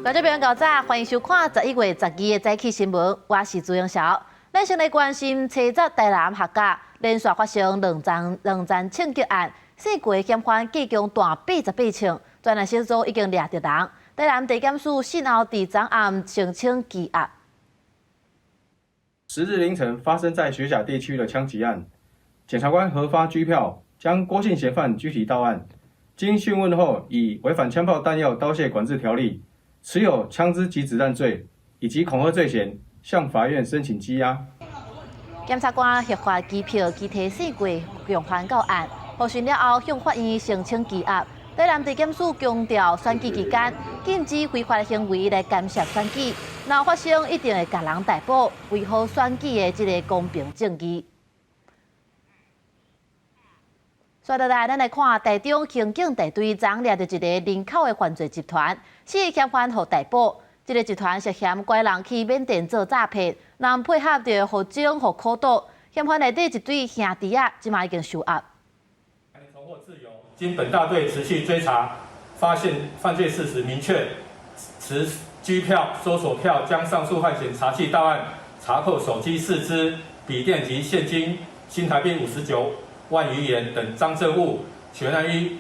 觀眾朋友早，歡迎收看11月12的早起新聞，我是朱英曉。咱先來關心車站台南學甲連續發生兩宗兩宗槍擊案，四個嫌犯計共彈88槍，專案小組已經掠著人。台南地檢署訊後佇昨暗申請羈押。 10日凌晨發生在學甲地區的槍擊案，檢察官核發拘票，將郭姓嫌犯拘提到案。經訊問後，以違反槍炮彈藥刀械管制條例、持有槍支及子彈罪以及恐嚇罪嫌，向法院申請羈押。檢察官核發拘票，拘提四個共犯到案，予訊了後向法院申請羈押。台南地檢署強調，選舉期間禁止非法行為來干涉選舉，若發生一定會共人逮捕，維護選舉的這个公平正義。紲落來，咱來看台中刑警大隊昨掠著一个林口的犯罪集團，四个嫌犯予逮捕。這个集團涉嫌拐人去緬甸做詐騙，人配合著予整予苦毒，嫌犯內底一對兄弟仔，這馬已經收押。經本大隊持續追查，發現犯罪事實明確，持拘票、搜索票將上述犯嫌查緝到案，查扣手機四支、筆電及現金新台幣59萬餘元等贓證物，全案依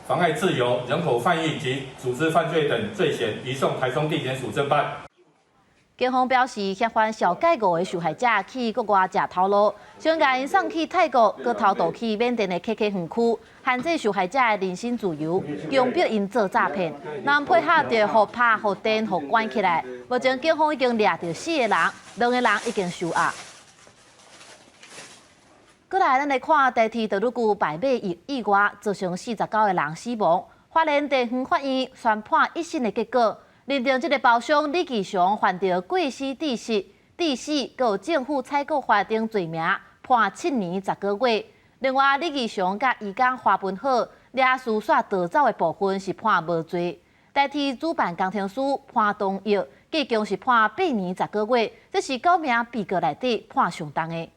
妨礙自由、人口販運及組織犯罪等罪嫌，移送台中地檢署偵辦。警方表示，嫌犯紹介五个受害者去國外食頭路，先共𪜶送去泰國，閣偷渡去緬甸的 KK 園區，限制受害者的人身自由，強迫𪜶做詐騙。若毋配合，就予拍、予電、予關起來。目前警方已經掠著四个人，兩个人已經收押。過來，咱來看台鐵道路區敗馬意意外，造成49個人死亡。花蓮地方法院宣判一審的結果，認定這个包商李義祥犯著過失致死、致死，閣有政府採購法等罪名，判7年10個月。另外，李義祥佮義工華文好掠私煞逃走的部分是判無罪。代替主辦工程師潘東玉，計共是判8年10個月，這是九名被告內底判上重的。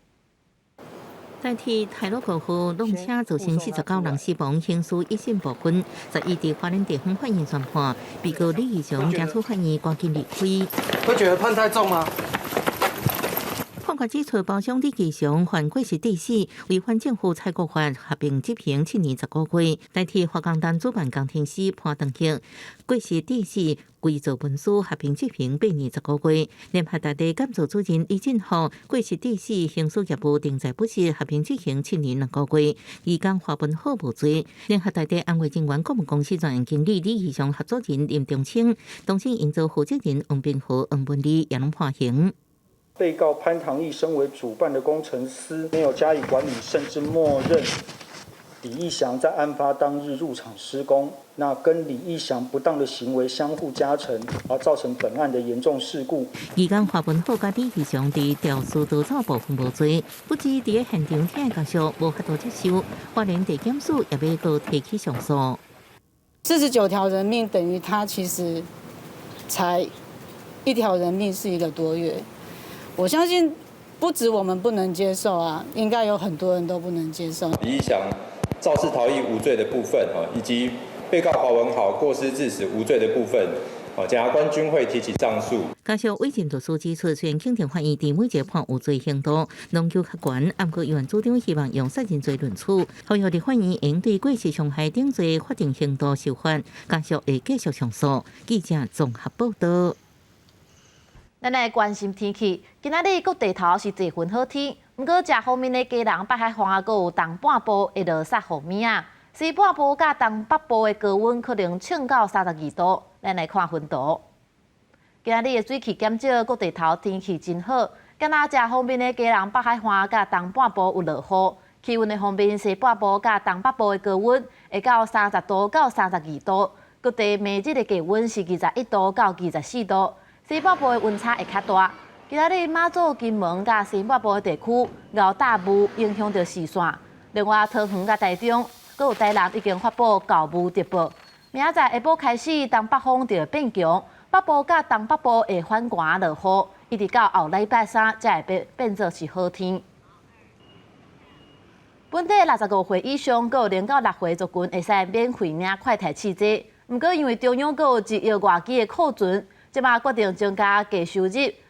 代替太魯閣號挵車造成49人死亡，刑事一審部分，十一佇花蓮地方法院宣判，被告李義祥行出法院趕緊離開。會覺得判太重嗎？判決指出，包商李義祥犯過失致死，違反政府採購法，合併執行7年10個月。代替華江單主辦工程師潘長興過失致死，偽造文書，合併執行8年10個月。聯合大地監造主任李進浩過失致死，刑事業務定罪不實，合併執行7年2個月。義工華文好無罪。聯合大地安衛人員顧問公司專案經理李義祥合作人林中清，東興營造負責人王炳和、黃文麗也攏判刑。被告潘唐義身為主辦的工程師，沒有加以管理，甚至默認李義祥在案發當日入場施工，那跟李義祥不當的行為相互加成，而造成本案的嚴重事故。義工華文好佮李義祥佇肇事逃走部分無罪，不止佇現場聽家屬無法度接受，花蓮地檢署也欲閣提起上訴。 49條人命等於他其實才一條人命是一個多月。我相信不止我們不能接受啊，應該有很多人都不能接受。李義祥肇事逃逸無罪的部分，以及被告華文豪過失致死無罪的部分，檢察官均會提起上訴。加上委任律師指出，雖然肯定法院佇每一個判有罪刑度，攏求較懸，毋過議員主張希望用殺人罪論處，呼籲立法院應對過失傷害等罪法定刑度修法，家屬會繼續上訴。記者綜合報道。咱來關心天氣，今仔日各地頭是濟雲好天，毋過食方面的基隆北海岸閣有東半部會落雪雨物仔，西半部佮東北部的高溫可能衝到32度。咱來看雲圖。今仔日的水汽減少，各地頭天氣真好。敢若食方面的基隆北海岸佮東半部有落雨，氣溫的方面，西半部佮東北部的高溫會到30度到32度，各地暝日的低溫是21度到24度。西半部的溫差會較大。今仔日馬祖、金門佮西半部的地區，𠢕大霧影響著視線。另外，桃園佮台中，閣有台南已經發布厚霧特報。明仔載下晡開始，東北風就會變強，北部佮東北部會反寒落雨，一直到後禮拜三才會變變做是好天。本地65歲以上，閣有0到6歲族群會使免費領快篩試劑。毋過因為中央閣有1億外劑的庫存。這馬決定增加低收入、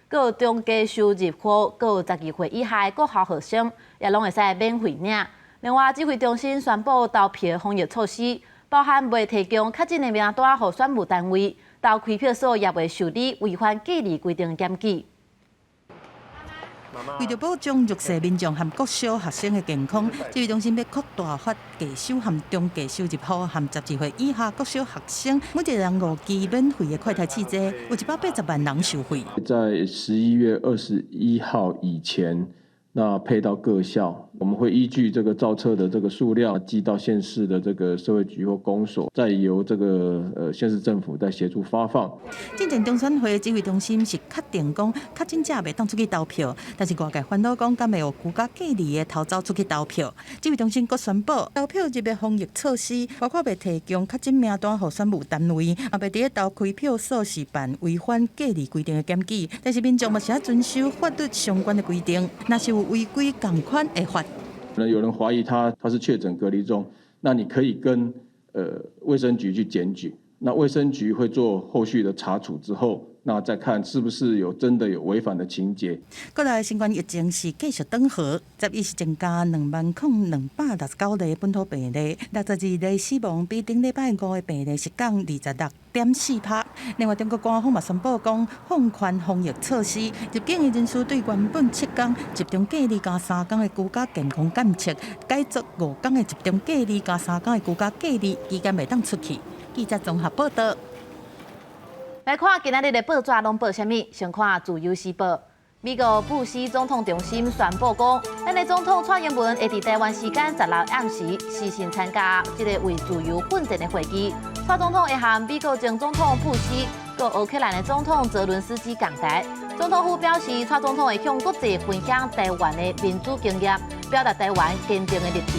閣中低收入戶、閣12歲以下的國校學生，也攏會使免費領。另外，指揮中心宣布投票防疫措施，包含袂提供確診的名單予選務單位，投開票所也袂受理違反隔離規定檢舉。為著保障弱勢民眾和國小學生的健康，指揮中心欲擴大發低收和中低收入戶和12歲以下國小學生，每一個人五支免費的快篩試劑，有180萬人受惠。在11月21號以前，那配到各校，我們會依據這個造冊的這個數量，寄到縣市的這個社會局或公所，再由這個縣市政府再協助發放。進前中選會指揮中心是確定講確診者袂當出去投票，但是外界煩惱講，敢會有居家隔離的逃走出去投票。指揮中心閣宣布，投票日的防疫措施，包括袂提供確診名單予選務單位，也袂佇咧投開票所時辦違反隔離規定的檢舉。但是民眾嘛是愛遵守法律相關的規定，若是有違規仝款會罰。可能有人懷疑他是確診隔離中，那你可以跟衛生局去檢舉，那衛生局會做後續的查處之後，那再看是不是有真的有違反的情節。國內新冠疫情是繼續轉好，11是增加20,269例本土病例，62例死亡，比頂禮拜五的病例是降26.4%。另外，中國官方嘛宣布講放寬防疫措施，入境的人士對原本7天集中隔離加3天的居家健康監測，改做5天的集中隔離加3天的居家隔離，期間袂當出去。記者綜合報道。來看今仔日的報紙攏報啥物？先看《自由時報》。美國布希總統中心宣布講，咱的總統蔡英文會佇台灣時間16暗時視訊參加這个為自由奮戰的會議。蔡總統會和美國前總統布希、閣烏克蘭的總統澤倫斯基仝台。總統府表示，蔡總統會向國際分享台灣的民主經驗，表達台灣堅定的立場。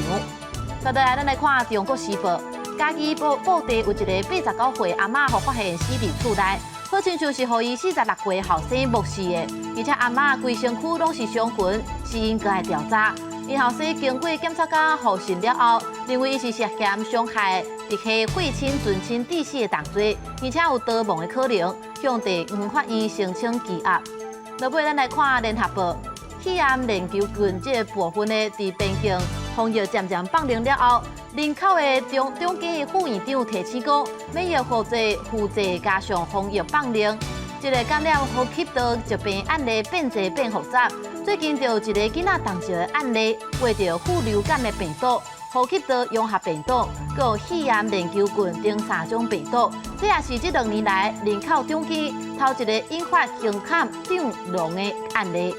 接落來，咱來看《中國時報》。嘉義埔埔地有一个89歲阿嬤，予發現死佇厝內，好親像是予伊46歲後生謀死的，而且阿嬤規身軀攏是傷痕，死因閣愛調查。𪜶後生經過檢察官予訊了後，認為伊是涉嫌傷害直系血親尊親致死的重罪，而且有逃亡的可能，向地方法院申請羈押。落尾咱來看聯合報，肺炎鏈球菌這个部分呢，佇邊境防疫漸漸放寬了後，林口的中中間的副院長提醒講，免疫輔劑輔劑加上防疫放寬，這个感染呼吸道疾病案例變濟變複雜。最近就有一个囡仔重症的案例，患著副流感的病毒、呼吸道融合病毒、閣有肺炎鏈球菌等三種病毒。這也是這兩年來林口中間頭一个引發胸腔長膿的案例。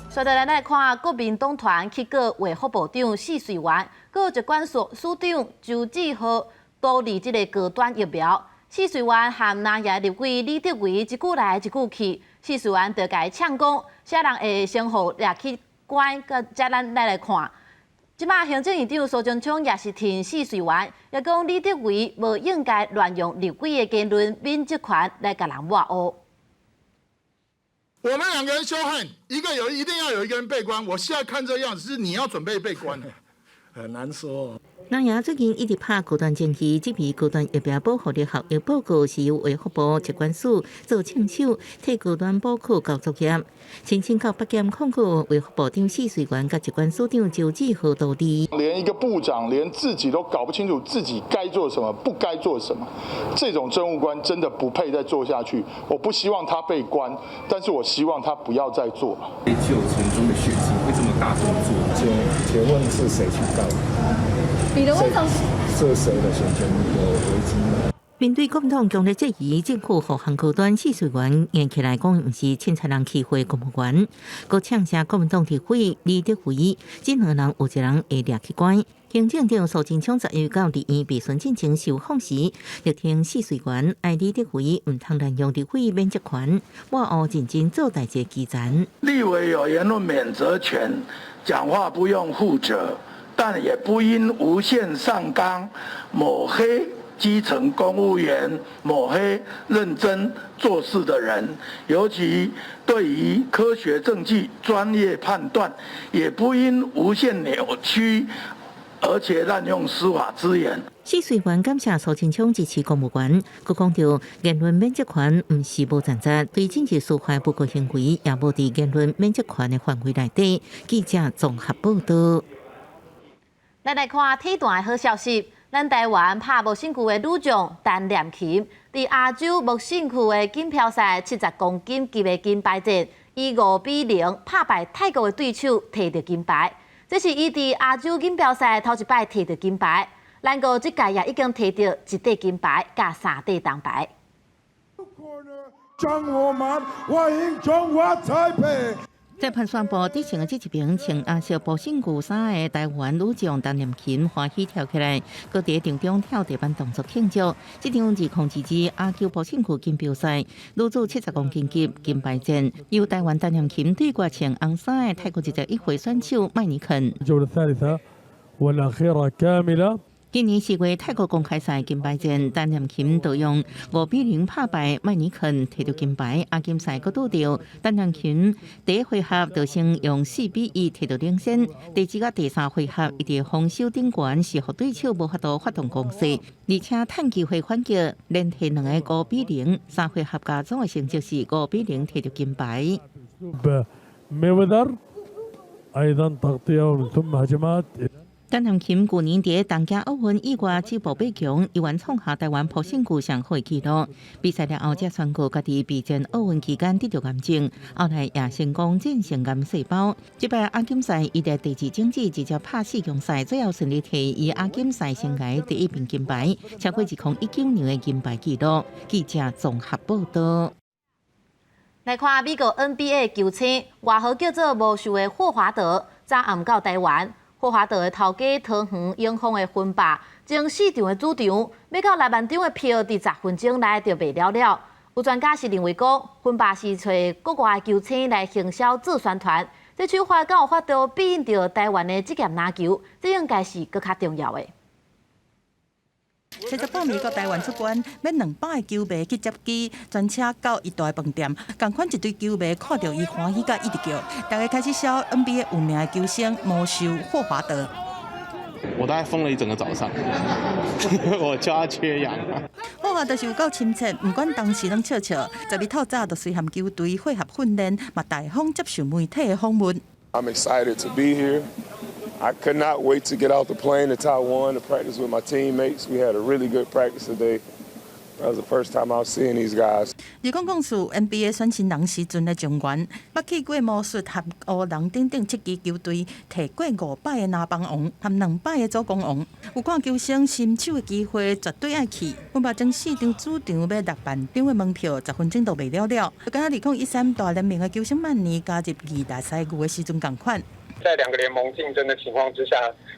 接落來，咱來看國民黨團去告衛福部長試水員，閣有疾管署署長周志浩圖利這个高端疫苗。試水員和南亞立委李德維一句來一句去，試水員就共伊嗆講，啥人會先予掠去關？閣才咱來看。這馬行政院長蘇貞昌也是挺試水員，也講李德維無應該亂用立委的言論免責權來共人抹烏。我們兩個人修恨，一個有一定要有一個人被關。我現在看這樣子，是你要準備被關。很難說。南亞最近一直拍高端爭議，這批高端疫苗保護力效益報告是由衛福部疾管署做槍手，替高端補課交作業。申請到北檢控告衛福部長試水員佮疾管署長周志浩圖利。連一個部長連自己都搞不清楚自己該做什麼，不該做什麼，這種政務官真的不配再做下去。我不希望他被關，但是我希望他不要再做。九成中的血型會這麼大動作？請問是誰去告？彼得為什麼？是誰的選權有危機嗎？面對國民黨強烈質疑，政府護航高端試水員硬起來講，毋是凊彩人欺負公務員。閣嗆聲國民黨立委李德維，這兩人有一人會掠去關。行政長蘇貞昌11到二院備詢進前受訪時，力挺試水員愛李德維毋通濫用立委免職權，抹烏認真做代誌的基層。立委有言論免責權，講話不用負責，但也不應無限上綱，抹黑基層公務員，抹黑認真做事的人，尤其對於科學證據、專業判斷，也不應無限扭曲而且濫用司法資源。試水員感謝蘇貞昌支持公務員，閣講著言論免責權毋是無選擇，對政治司法不公行為也無佇言論免責權的範圍內底。記者綜合報道。咱來看體壇的好消息，咱台灣拍無身軀的女將陳念琴，佇亞洲無身軀的錦標賽70公斤級的金牌戰，以5比0拍敗泰國的對手，提著金牌。這是伊佇亞洲錦標賽頭一擺提著金牌。咱國這屆也已經提著一塊金牌佮三塊銅牌。將我們歡迎中華台北。裁判宣布得勝的這一邊穿紅色無身軀衫的台灣女將陳念琴歡喜跳起來，閣佇場中跳地板動作慶祝。這場2022亞洲無身軀錦標賽女子70公斤級金牌戰，由台灣陳念琴對決穿紅衫的泰國21歲選手麥尼肯。今年4月泰國公開賽金牌戰，陳念琴就用5比0拍敗麥尼肯，提著金牌。亞錦賽閣拄著陳念琴第一回合就先用4比1提著領先，第二佮第三回合伊佇防守頂懸是予對手無法度發動攻勢，而且趁機會反擊，連提兩个5比0，三回合加總的成績是5比0提著金牌。 ميوذر أيضا تغطية ومن ثم هجمات 陳念琴舊年佇東京奧運意外止步八強，猶原創下台灣普信區上好紀錄。比賽了後，才宣告家己備戰奧運期間得著癌症，後來也成功戰勝癌細胞。這擺亞錦賽，伊佇第二種子直接拍四強賽，最後順利提伊亞錦賽生涯第一面金牌，超過2019年的金牌紀錄。記者綜合報道。來看美國 NBA 球星，外號叫做魔術的霍華德，昨暗到台灣。霍華德的頭家桃園永豐的分霸，前四場的主場，欲到6萬張的票，佇10分鐘內就賣了了。有專家是認為講，分霸是揣國外球星來行銷做宣傳，這手法敢有法度比應著台灣的職業籃球，這應該是閣較重要的。七十半暝閣台灣出關，欲200個球迷去接機，專車到伊蹛的飯店，仝款一堆球迷看著伊歡喜甲一直叫，大家開始笑 NBA 有名的球星魔術霍華德。我大概瘋了一整個早上，我叫他缺氧。霍華德是有夠親切，毋管當時攏笑笑。10日透早就隨和球隊會合訓練，嘛大方接受媒體的訪問。 I'm excited to be here. I could not wait to get off the plane to Taiwan to practice with my teammates. We had a really good practice today. That was the first time I was seeing these guys. 2004 NBA 選新人時陣的狀元，捌去過魔術和湖人等等七支球隊，提過五擺的籃板王和兩擺的助攻王。有看球星新手的機會，絕對愛去。阮把前四場主場欲6萬張的門票，10分鐘就賣了了。就敢若2013大聯盟的球星曼尼加入義大西牛的時陣仝款。在兩個聯盟競爭的情況之下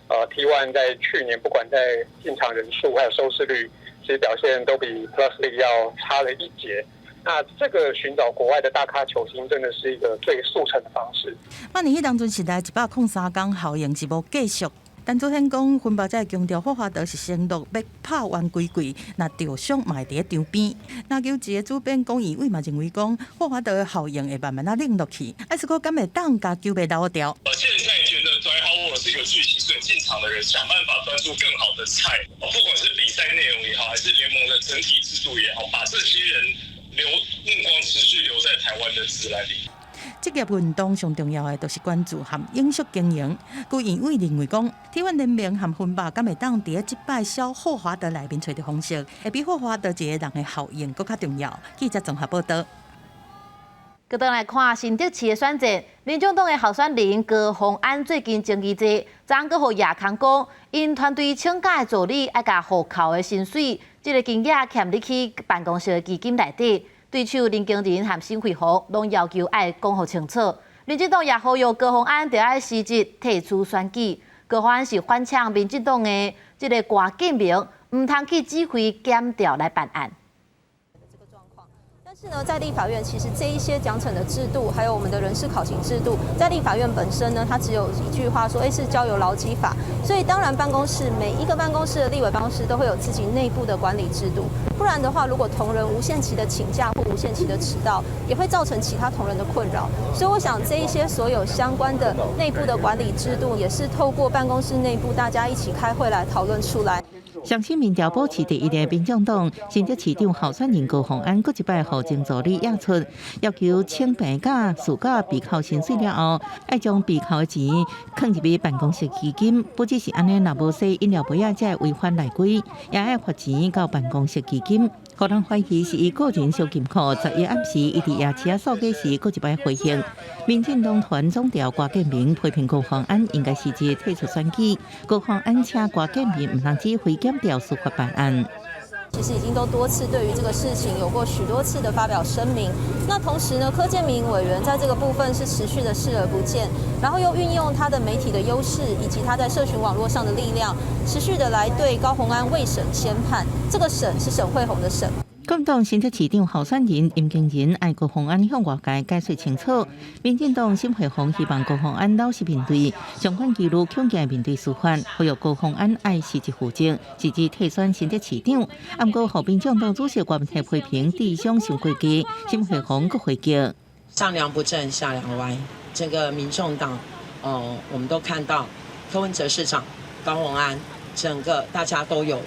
，T1 在去年不管在進場人數還有收視率，其實表現都比 Plus League 要差了一截。那這個尋找國外的大咖球星，真的是一個最速成的方式。曼尼彼當陣是來103工，效應是無繼續。陳祖顯講，分巴才會強調霍華德是承諾欲拍完規季，若著傷嘛會佇咧場邊。籃球一个主編龔怡偉嘛認為講，霍華德的效應會慢慢仔冷落去，啊是閣敢會當共球迷留牢？我現在覺得 Dwight Howard 是一個巨星，所以進場的人想辦法端出更好的菜，不管是比賽內容也好，還是聯盟的整體制度也好，把這些人留目光持續留在台灣的職籃裡。職業運動上重要的就是關注和永續經營。辜怡偉認為講，T1 聯盟和分霸敢會當佇咧這擺銷霍華德內面揣著方式，會比霍華德一個人的效應閣較重要。記者綜合報道。閣轉來看新竹市的選戰，民眾黨的候選人高虹安最近爭議濟，昨昏閣予夜空講，𪜶團隊請假的助理愛共戶口的薪水，這个金額欠入去辦公室的基金內底。對手林耕仁和沈慧虹攏要求愛講予清楚。民進黨也呼籲高虹安著愛辭職退出選舉。高虹安是反搶民進黨的這个郭建明，毋通去指揮檢調來辦案。是呢，在立法院，其實這一些獎懲的制度，還有我們的人事考勤制度，在立法院本身呢，它只有一句話說，是交由勞基法。所以當然，辦公室每一個辦公室的立委辦公室都會有自己內部的管理制度。不然的話，如果同仁無限期的請假或無限期的遲到，也會造成其他同仁的困擾。所以我想，這一些所有相關的內部的管理制度，也是透過辦公室內部大家一起開會來討論出來。相信民調保持第一的民眾黨新竹市長候選人高虹安，閣一擺予前助理壓出，要求請病假、事假被扣薪水了後，愛將被扣的錢囥入去辦公室基金，不只是按呢，若無洗飲料杯仔這違反內規，也愛罰錢到辦公室基金。予人懷疑是伊個人小金庫，11暗時伊佇夜市仔掃街時，閣一擺回應。民進黨團總召郭建明批評高虹安應該辭職退出選舉，高虹安請郭建明毋通指揮檢調司法辦案。其實已經都多次對於這個事情有過許多次的發表聲明。那同時呢，柯建銘委員在這個部分是持續的視而不見，然後又運用他的媒體的優勢以及他在社群網絡上的力量，持續的來對高虹安未審先判。這個審是沈慧虹的審。國民黨新竹市長候選人林耕仁愛高虹安向外界解釋清楚。民進黨沈慧虹希望高虹安老實面對相關記錄，強健面對司法，呼籲高虹安愛實質負責，直接退選新竹市長。毋過，予民眾黨主席郭文泰批評智商傷過低，沈慧虹閣回擊：上梁不正下梁歪，這個民眾黨，我們都看到柯文哲市長高虹安，整個大家都有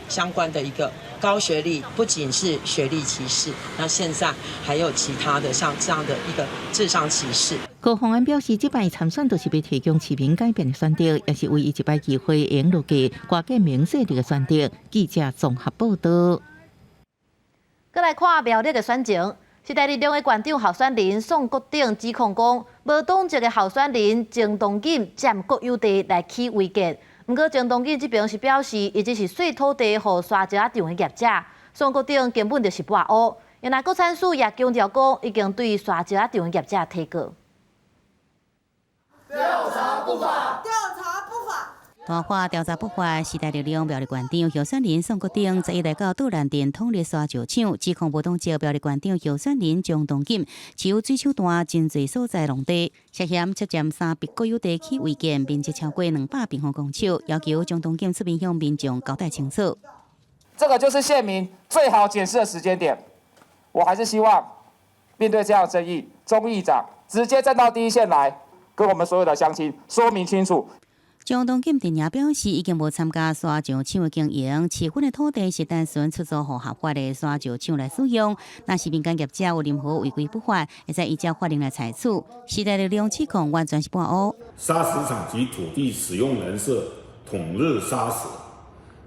相關的一個。高學歷不僅是學歷歧視，那現在還有其他的像這樣的一個智商歧視。高虹安表示，這擺參選就是欲提供市民改變的選擇，也是唯一一擺機會會用落去郭建銘勢力的選擇。記者綜合報道。閣來看苗栗的選情，時代力量的縣長候選人宋國鼎指控講，無黨籍的候選人鄭東錦佔國有地來起違建。毋過鄭東錦這邊是表示，伊只是稅土地予沙石仔場的業者，宋國鼎根本就是跋烏。原來國產署也強調講，已經對沙石仔場的業者提告。調查不法，調查不法。大話調查不法，時代力量苗栗縣長候選人宋國鼎昨日來到杜蘭鎮統一沙石場，指控無黨籍苗栗縣長候選人張東錦持有水手段真濟所在農地，涉嫌侵佔3筆國有地起違建，面積超過200平方公尺，要求張東錦出面向民眾交代清楚。這個就是縣民最好檢視的時間點。我還是希望面對這樣的爭議，鍾議長直接站到第一線來，跟我們所有的鄉親說明清楚。張東錦陣營表示，已經無參加沙石場的經營，持份的土地是單純出租予合法的沙石場來使用。若是民間業者有任何違規不法，會使依照法令來採取。時代力量指控完全是跋烏。砂石場及土地使用人是統日砂石，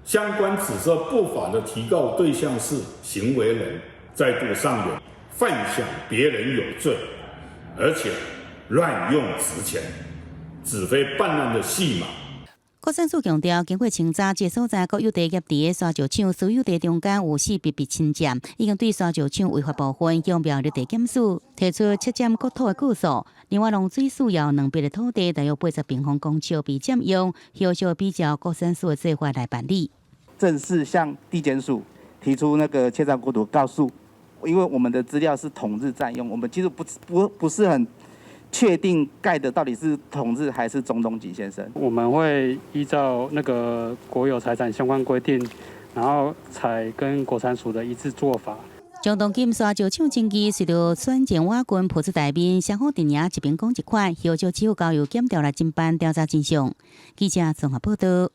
相關指涉不法的提告對象是行為人，再度上演幻想別人有罪，而且亂用職權。指揮辦案的戲碼。國產署強調，經過清查，這所在國有地業佇沙石場私有地中間有4筆筆侵佔，已經對沙石場違法部分向苗栗地檢署提出侵佔國土的告訴。另外，農水署有2筆的土地，大約80平方公尺被佔用，後續比照國產署的做法來辦理。正式向地檢署提出那個侵佔國土告訴，因為我們的資料是統日佔用，我們其實不是很確定蓋的到底是統日還是鍾東錦先生。我們會依照那個國有財產相關規定，然後採跟國產署的一致做法。張東錦沙石場爭議隨著選戰瓦軍浮出台面，雙方陣營一邊講一款，後續只有交由檢調來偵辦調查真相。記者綜合報道。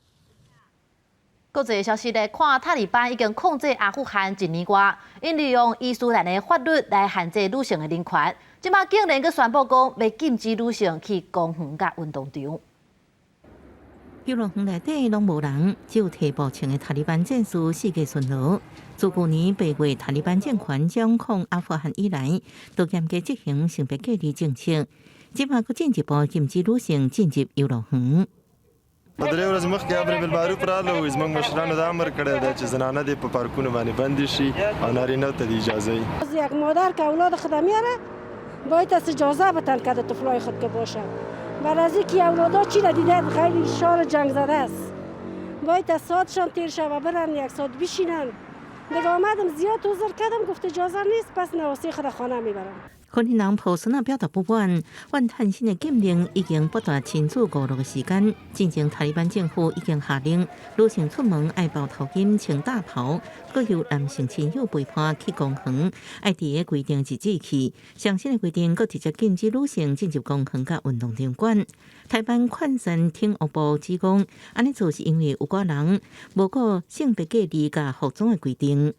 國際消息來看，塔利班已經控制阿富汗一年外，𪜶利用伊斯蘭的法律來限制女性的人權。這擺竟然閣宣布講，欲禁止女性去公園佮運動場。遊樂園內底攏無人，只有提步槍的塔利班戰士四界巡邏。自舊年8月，塔利班政權掌控阿富汗以來，都嚴格執行性別隔離政策。這擺閣進一步禁止女性進入遊樂園。 درې ورځې مخکې امر بالمعروف راغله او زموږ مشرانو دا امر کړی دی چې زنانه دې په پارکونو باندې بندې شي او نارینه ته دې اجازه وي. یک مادر که اولاد خود میاره باید از اجازه بتن که طفلای خود که باشه بر از اینکه اولادا چی را دیدن خیلی شار جنگ زده است باید از ساعتشان تیر شوه برن یک ساعت بشینن. دیگه آمدم زیاد عذر کردم گفت اجازه نیست پس نواسه خود خانه میبرم。可能人婆孙仔表达不满，怨叹新的禁令已经不断亲子5日的时间。进前塔利班政府已经下令女性出门爱包头巾、穿大袍，阁由男性亲友陪伴去公园，爱伫个规定日子去。上新的规定，阁直接禁止女性进入公园佮运动场馆。台湾宽山体育部指讲，按呢做是因为有寡人无顾性别隔离佮服装的规定。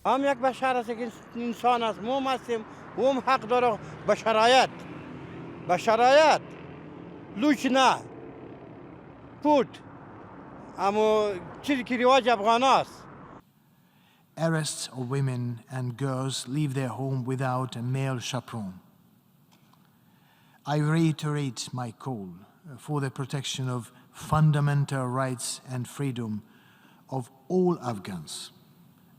هم یک بشر است که انسان است ما هستیم او هم حق داره به شرایط به شرایط لوچ نه پوت اما چیزی که رواج افغان است. Arrests of women and girls leave their home without a male chaperone. I reiterate my call for the protection of fundamental rights and freedom of all Afghans,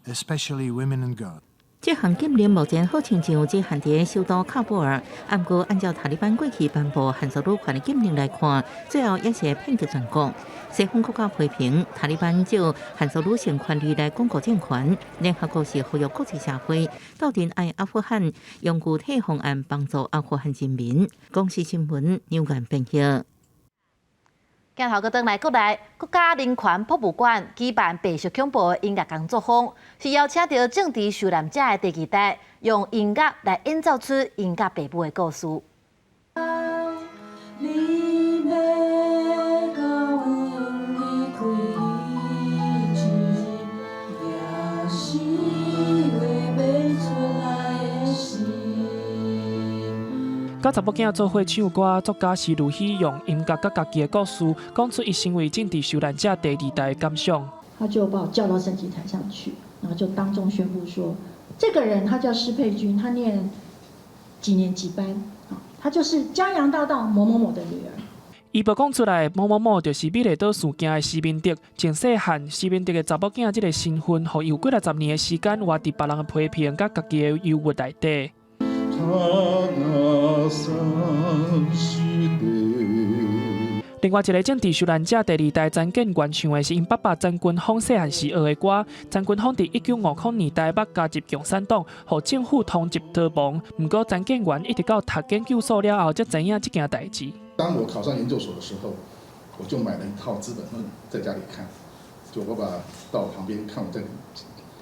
especially women and girls. 這項禁令目前好親像只限佇首都喀布爾，毋過按照塔利班過去頒布限縮女權的禁令來看，最後也是會遍及全國。西方國家批評塔利班藉限縮女性權利來鞏固政權，聯合國是呼籲國際社會鬥陣愛阿富汗，用具體方案幫助阿富汗人民。公視新聞劉元編譯。鏡頭閣轉來國內，國家人權博物館舉辦白色恐怖音樂工作坊，是邀請著政治受難者的第二代，用音樂來演奏出𪜶佮爸母的故事。你欲共阮離開彼一也是話欲出來的時。佮查某囝做伙唱歌，作家施如禧用音樂佮家己的故事，講出伊身為政治受難者第二代的感想。他就把我叫到升旗台上去，然後就當眾宣布說，這個人他叫施佩君，他念幾年級班，他就是江洋大盜某某某的女兒。伊無講出來，某某某就是美麗島事件的施明德。從細漢，施明德的查某囝這个身份，予伊有幾若十年的時間活佇別人的批評佮家己的憂鬱內底。另外一个政治受難者第二代陳建元唱的是𪜶爸爸陳軍峰細漢時學的歌。陳軍峰佇1950年代捌加入共產黨，予政府通緝逃亡。毋過陳建元一直到讀研究所了後，才知影這件代誌。當我考上研究所的時候，我就買了一套《資本論》在家裡看，就我爸爸到我旁邊看我在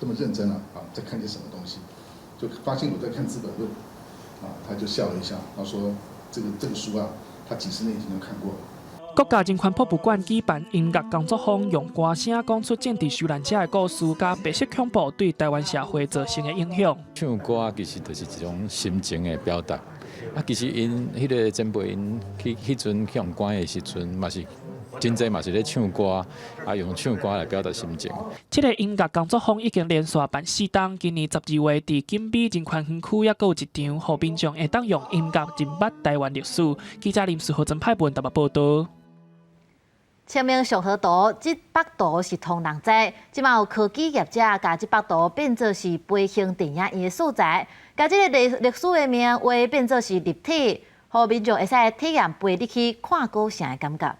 這麼認真啊，啊，在看些什麼東西，就發現我在看《資本論》，啊，他就笑了一下，他說：這個書啊，他幾十年前就看過了。國家人權博物館舉辦音樂工作坊，用歌聲講出政治受難者的故事，佮白色恐怖對台灣社會造成的影響。唱歌其實就是一種心情的表達。啊，其實𪜶彼个前輩𪜶去彼陣去予關的時陣，嘛是真濟嘛是咧唱歌，啊，用唱歌來表達心情。這个音樂工作坊已經連續辦四冬，今年12月佇景美人權園區猶閣有一場，予民眾會當用音樂認捌台灣歷史。記者林世豪、曾派文台北報道。清明上河圖這幅圖是通人知，這馬有科技業者共這幅圖變做是飛行電影院的素材，共這个歷史的名畫變做是立體，予民眾會使體驗飛入去看古城的感覺。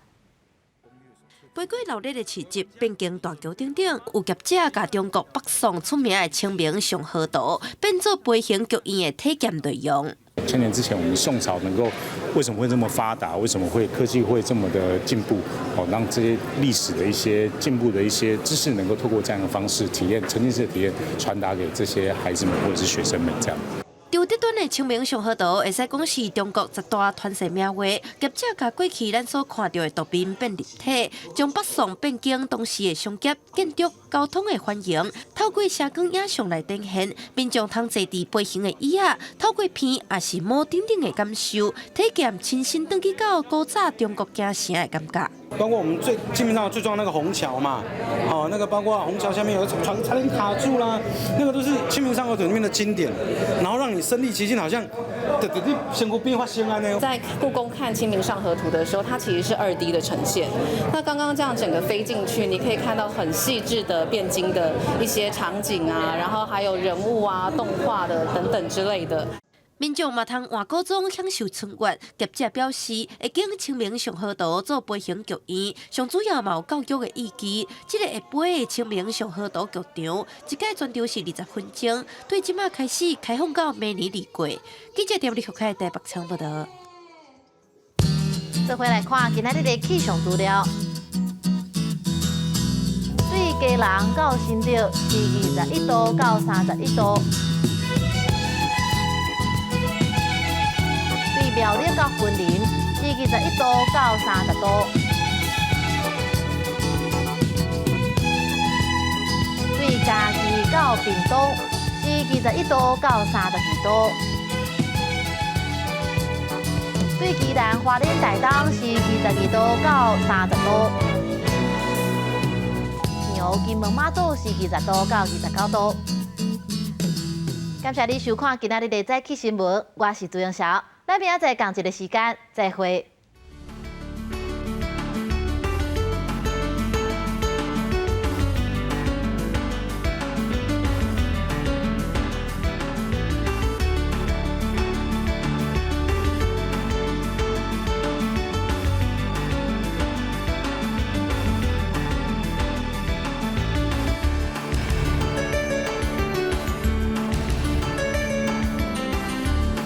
飛過鬧熱的市集，變更大橋頂頂，有業者共中國北宋出名的清明上河圖變做飛行劇院的體驗內容。千年之前，我們宋朝能夠為什麼會這麼發達？為什麼會科技會這麼的進步？哦，讓這些歷史的一些進步的一些知識，能夠透過這樣的方式體驗，沉浸式的體驗，傳達給這些孩子們或者是學生們，這樣。長短短的清明上河圖，會使講是中國十大傳世名畫。業者共過去咱所看著的圖面變立體，將北宋汴京當時的商業、建築、交通的繁榮，透過聲光影像來展現。民眾通坐佇飛行的椅仔，透過鼻抑是摸等等的感受，體驗親身轉去到古早中國京城的感覺。包括我們最清明上最重要那個虹橋嘛，哦，那個包括虹橋下面有船差點卡住啦，那個都是清明上河圖裡面的經典，然後讓你身臨其境，好像對對對，身軀變發生按呢。在故宮看清明上河圖的時候，它其實是2D 的呈現。那剛剛這樣整個飛進去，你可以看到很細緻的汴京的一些場景啊，然後還有人物啊、動畫的等等之類的。民眾嘛通換古裝享受春月。業者表示，會將清明上河圖做飛行劇院，上主要嘛有教育的意義。這个會飛的清明上河圖劇場，一屆全長是20分鐘，對這馬開始開放到明年2月。記者陳立福開台北場報道。做伙來看今仔日的氣象資料，對基隆到新竹是21度到31度。對苗栗到雲林是21度到30度。對嘉義到屏東是21度到32度。對宜蘭花蓮台東是22度到30度。澎湖金門馬祖是20度到29度。感謝你收看今仔日的早起新聞，我是朱永韶，咱明仔載仝一个時間再會。